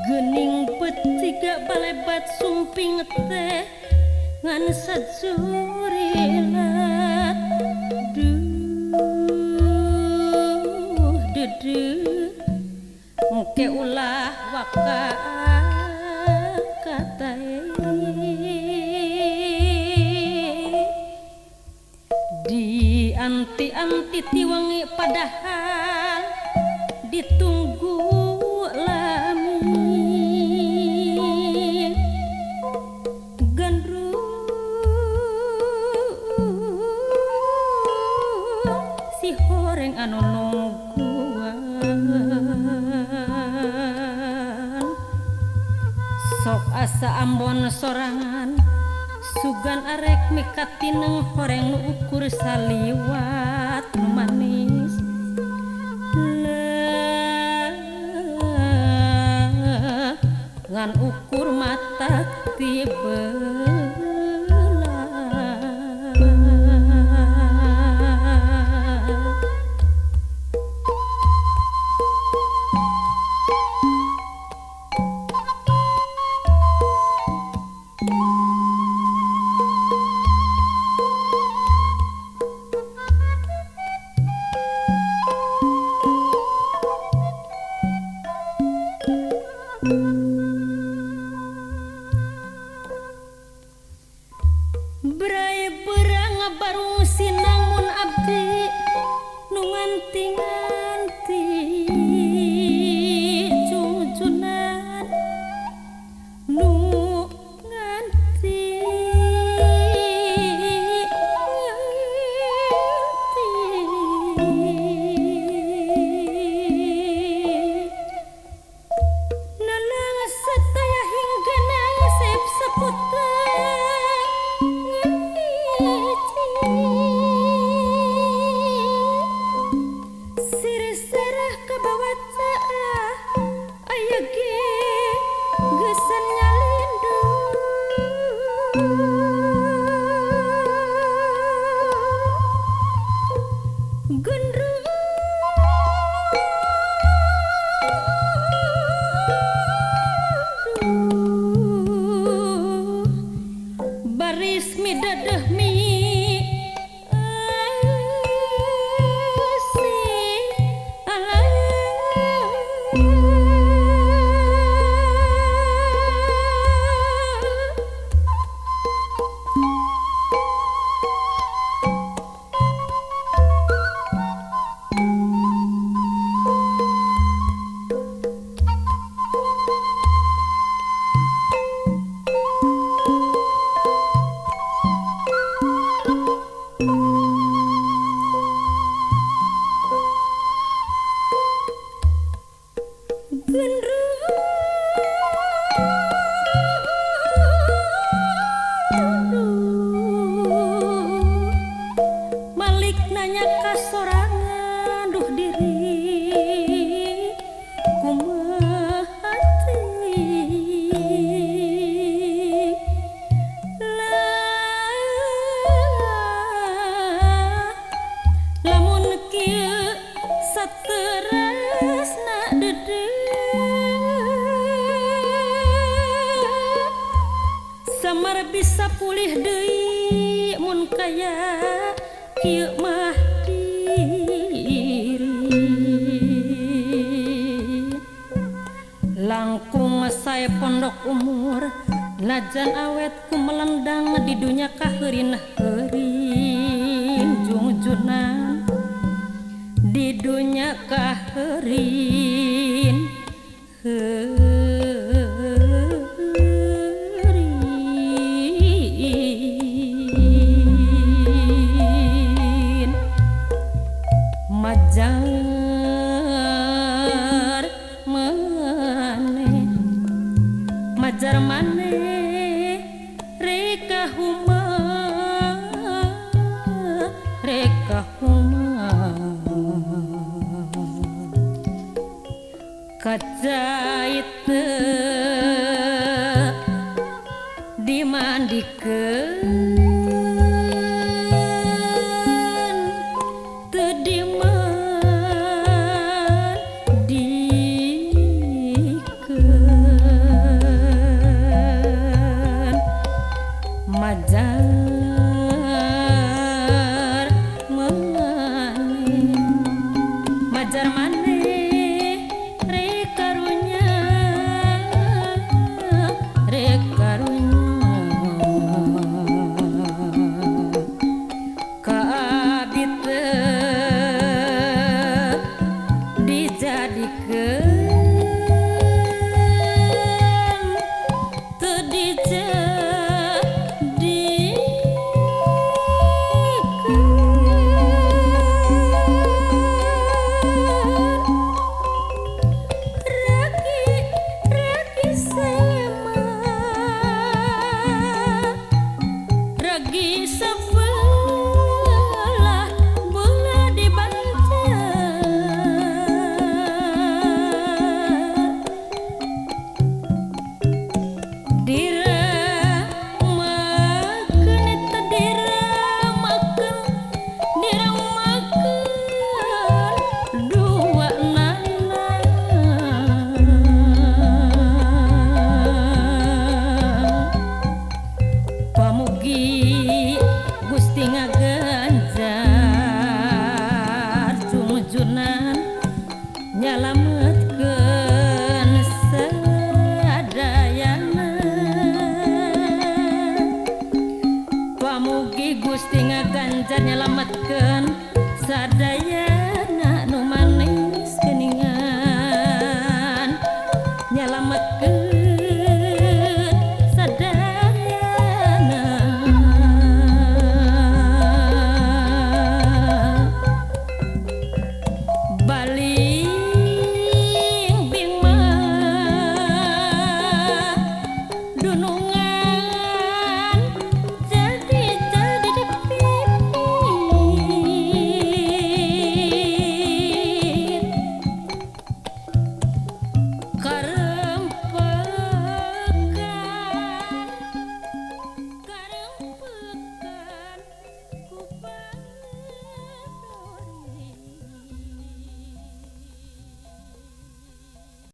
Gening petiga balebat sumping teh ngan sajurilat. Duh deudeuh engke ulah waka katae di anti-anti ti wengi padahal ditunggu lami. Gandrung si horeng anu nungguan sok asa ambon sorangan sugan arek mikatineng horeng nu ukur saliwat nu manis. Ngan ukur mata tibelah. Bray berang barung sinang mun abdi nu nganti-nganti cucunan nu nganti nganti nelang sataya hingga nasib seputar. Baris midadeh mi si alah. Malik nanya ka sorangan duh diri kumaha hati lah lamun kieu saterasna deudeuh samar bisa pulih deui mun kaya kieu mah diri. Langkung sae pondok umur najan awet ku melendang di dunya kaheurin-heurin jungjunan di dunya kaheurin heurin. Majar maneh, majar maneh. Dimandikeun teu dimandikeun majar maneh majar maneh rek karunya rek karunya ka abdi teu dijadikeun teu dijadikeun ragi ragi sema ragi sebelah belah dibancar diramakeun eta diramakeun diramakeun dua nana pamugi Gusti ngaganjar jumujunan nyalametkeun sadayana pamugi Gusti ngaganjar nyalametkeun sadayana.